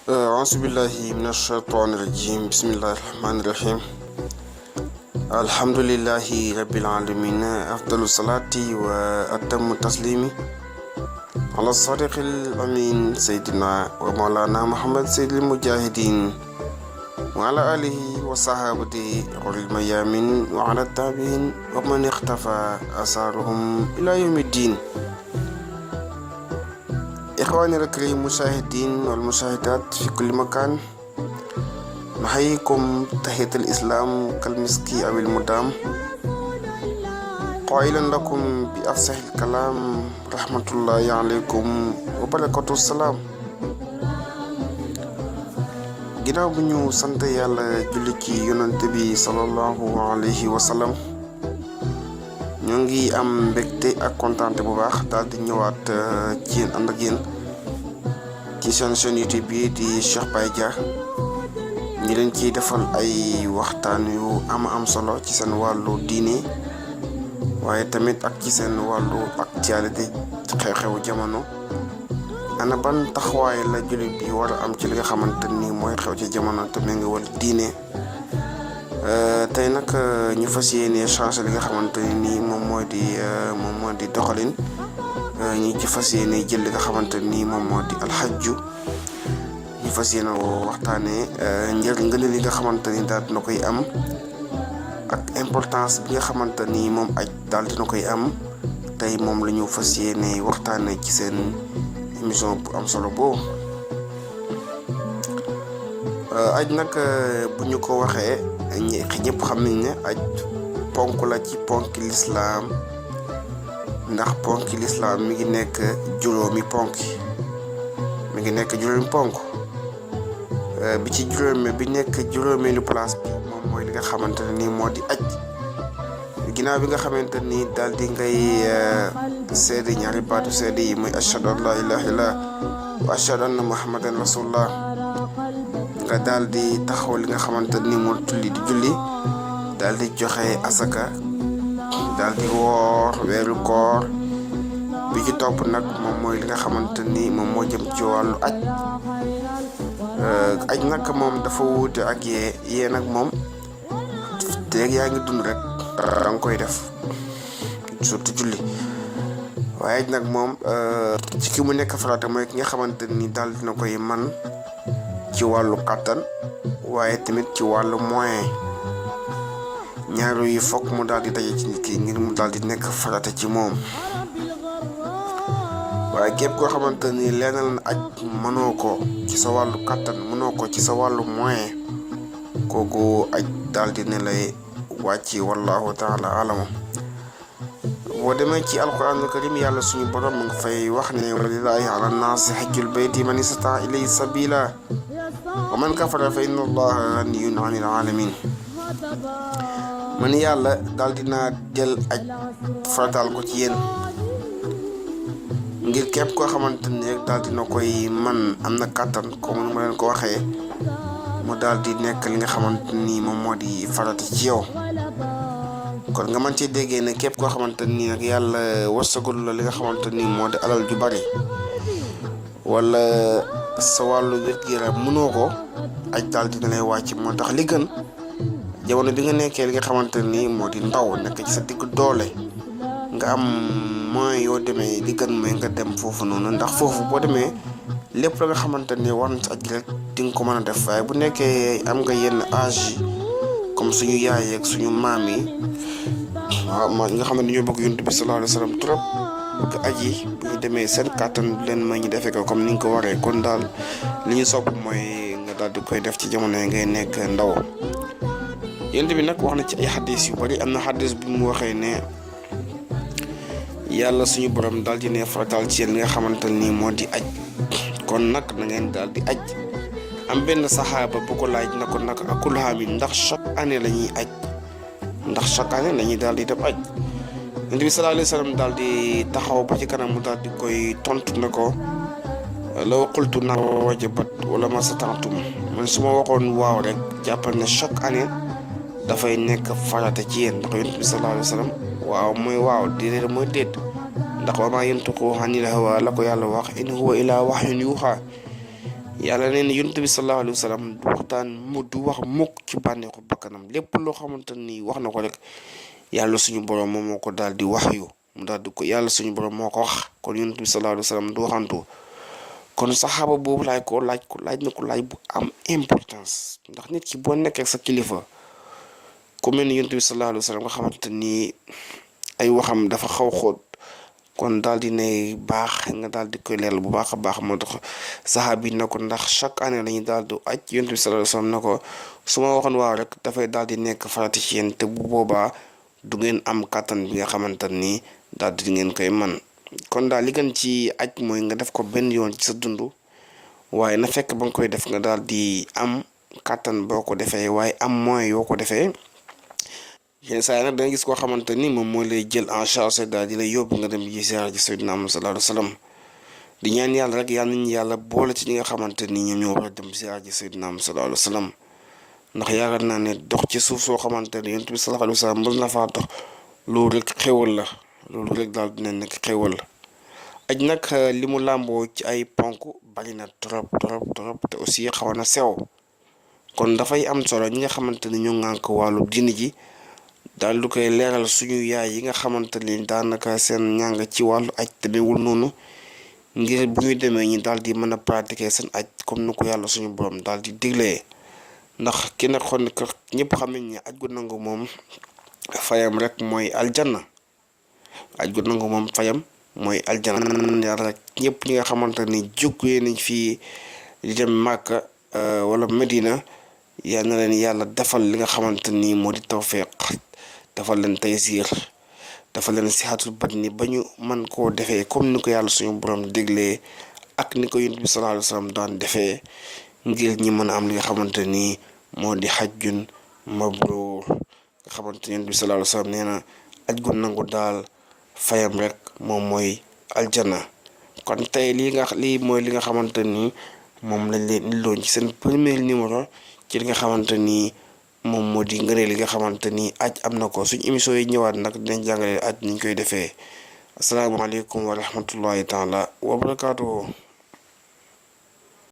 أعوذ بالله من الشيطان الرجيم بسم الله الرحمن الرحيم الحمد لله رب العالمين أفضل الصلاة وأتم التسليم على الصادق الأمين سيدنا ومولانا محمد سيد المجاهدين وعلى آله وصحابته غر الميامين وعلى التابعين ومن اختفى أثارهم إلى يوم الدين. إخواني الكريم المشاهدين والمشاهدات في كل مكان، نحييكم تحية الإسلام كالمسكي أو المدام، قائلا لكم بأفصح الكلام رحمة الله عليكم وبركاته السلام. ginnaaw bu ñu sant yàlla julli ci yonante bi sallallahu alayhi wa sallam, ñoo ngi am mbégte ak kontaante bu baax daal di ñëwaat ci yéen ànd ak yéen ci seen chaîne YouTube bi di Cheikh Baye Dia, ñi leen ciy defal ay waxtaan yu am solo ci seen wàllu diine, waaye tamit ak ci seen wàllu actualité xew-xewu jamono. ana ban taxawaay la jullit bi war a am ci li nga xamante ni mooy xew ci jamono te mu ngi wal diine. tey nag ñu fas yéene changé li nga xamante ni moom moo di doxalin. ñu ci fas yéene jël li nga xamante ni moom moo di alxajju. ñu fas yéene waxtaanee ngëneel li nga xamante ni daal dina koy am ak importance bi nga xamante ni moom aj daal dina koy am. tey moom la ñu fas yéene waxtaanee ci seen émission bu am solo boobu. aj nag bu ñu ko waxee ñëpp xam nañ ne aj ponk la ci ponki lislaam, ndax ponki lislaam mi ngi nekk juróomi ponk bi ci juróomeelu place bi moom mooy li nga xamante ne nii moo di aj. ginnaaw bi nga xamante ni daal di ngay seede ñaari baatu seede yi muy ashhadu an la ilaha illallah wa ashhadu anna muhammadan rasulullah, nga daal di taxaw li nga xamante ni moo tulli di julli, daal di joxe asaka, daal di woor weeru koor. bi ci topp nag moom mooy li nga xamante ni moom moo jëm ci wàllu aj. aj nag moom dafa wuute ak yee nag moom teeg yaa ngi dund rek da nga koy def, surtout julli. waaye nag moom ci ki mu nekk farata mooy ki nga xamante ni daal dina koy man ci wàllu kàttan, waaye tamit ci wàllu moyen. ñaaru yi fokk mu daal di daje ci nit ki ngir mu daal di nekk farata ci moom. waaye képp koo xamante ni leenal na aj mënoo ko ci sa wàllu kàttan, mënoo ko ci sa wàllu moyen, kooku aj daal di ne lay wàcc wallahu taala alamu. boo demee ci alquranul karim, yàlla suñu borom mu nga fay wax ne walillahi ala naasi hajjul bayti man istata ilayhi sabila wa man kafara fa inna allaha ganiyyun anil alamin. man yàlla daal dinaa jël aj farataal ko ci yéen ngir képp koo xamante ni rek daal dina koy man, am na kàttan comme ni ma leen ko waxee, mu daal di nekk li nga xamante ni moom moo di farata ci yow. kon nga mën cee déggee ne képp koo xamante ni nag yàlla wasagul la li nga xamante ni moo di alal ju bari, wala sa wàllu wér-gu-yaram mënoo ko, aj daal dina lay wàcc. moo tax li gën jamono bi nga nekkee li nga xamante ni moo di ndaw, nekk ci sa digg doole, nga am moyen yoo demee, li gën mooy nga dem foofu noonu, ndax foofu boo demee lépp la nga xamante ni war na ci aj rek di nga ko mën a def. waaye bu nekkee am nga yenn âge yi comme suñu yaay ak suñu maam yi, waaw ñi nga xam ne dañoo bëgg yonent bi sallallahu alayhi wa sallam trop, bëgg aji, bu ñu demee seen kàttan leen may ñu defee ko comme ni nga ko waree. kon daal li ñu sopp mooy nga daal di koy def ci jamono yi ngay nekk ndaw. yonent bi nag wax na ci ay xadis yu bari. am na xadis bi mu waxee ne yàlla suñu borom daal di ne farataal ci yéen li nga xamante ni moo di aj. kon nag na ngeen daal di aj. am benn saxaaba bu ko laaj na ko nag akul haamin, ndax chaque année la ñuy aj, ndax chaque année la ñuy daal di dem aj. Yonent bi sallallahu alayhi wa sallam daal di taxaw ba ci kanam mu daal di koy tontu na ko law qultu na wajabat wala ma sata'tum, man su ma waxoon waaw rek jàppal ne chaque année dafay nekk farata ci yéen. ndax Yonent bi sallallahu alayhi wa sallam waaw mooy waaw, déedéet mooy déet, ndax wa maa yantiqu anil hawaa la ko yàlla wax, in huwa illaa wahyun yuuhaa. yàlla nee na yonent bi sallallahu alayhi wa sallam du waxtaan du wax mukk ci bànneexu bakkanam lépp loo xamante ni wax na ko rek yàlla suñu borom moom moo ko daal di wax yu mu daal di ko yàlla suñu borom moo ko wax kon yonent bi sallallahu alayhi wa sallam du waxantu kon saxaaba boobu laaj na ko laaj bu am importance ndax nit ki boo nekkee sa kilifa ku mel ni yonent bi sallallahu alayhi wa sallam nga xamante ni ay waxam dafa xaw xóot kon daal di ne baax nga daal di koy leeral bu baax a baax moo tax saxaaba yi na ko ndax chaque année lañuy daal di aj yonent bi sallallahu alayhi wa sallam na ko su ma waxoon waaw rek dafay daal di nekk farata ci yéen te bu boobaa du ngeen am kàttan bi nga xamante ni daal di ngeen koy man kon daal li gën ci aj mooy nga def ko benn yoon ci sa dund waaye na fekk ba nga koy def nga daal di am kàttan boo ko defee waaye am moyen yoo ko defee yenn saa yi nag danga gis koo xamante ni moom moo lay jël en charge daal di lay yóbbu nga dem ji ziyaara ji Seydina Muhammad sallallahu alayhi wa sallam di ñaan yàlla rek yàlla nañu yàlla boole ci ñi nga xamante ni ñoom ñoo war a dem ziyaara ji Seydina Muhammad sallallahu alayhi wa sallam ndax yaakaar naa ne dox ci suuf soo xamante ni Yonent bi sallallahu alayhi wa sallam mën na faa dox loolu rek xéwal la loolu rek daal dina nekk xéwal aj nag li mu làmboo ci ay ponk bari na trop te aussi xaw na sew kon dafay am solo ñi nga xamante ni ñoo ŋànk wàllu diini ji daal du koy leeral suñu yaay yi nga xamante ni daanaka seen ñàng ci wàllu aj demewul noonu ngir bu ñu demee ñi daal di mën a pratiquer seen aj comme ni ko yàlla suñu borom daal di diglee ndax ki nag xon ko ñëpp xam nañ ne aj gu nangu moom fayam rek mooy aljanna aj gu nangu moom fayam mooy aljanna yàlla rek ñëpp ñi nga xamante ni jógee nañ fii di dem Màkka wala Medina yal na leen yàlla defal li nga xamante ni moo di tawfiq defal leen taysiir defal leen sihaatul badni ba ñu mën koo defee comme ni ko yàlla suñu borom déglee ak ni ko Yonent bi sallallahu alayhi wa sallam daan defee ngir ñi mën a am li nga xamante ni moo di xajjun mabruur nga xamante ni Yonent bi sallallahu alayhi wa sallam nee na aj gu nangu daal fayam rek moom mooy aljana kon tey lii mooy li nga xamante ni moom lañ leen indiloon ci seen premier numéro ci li nga xamante ni moom moo di ngëneel li nga xamante ni aj am na ko suñ émission yi ñëwaat nag dinañ jàngale aj niñ koy defee asalaamaaleykum wa rahmatullahi taala wa barakaatuhu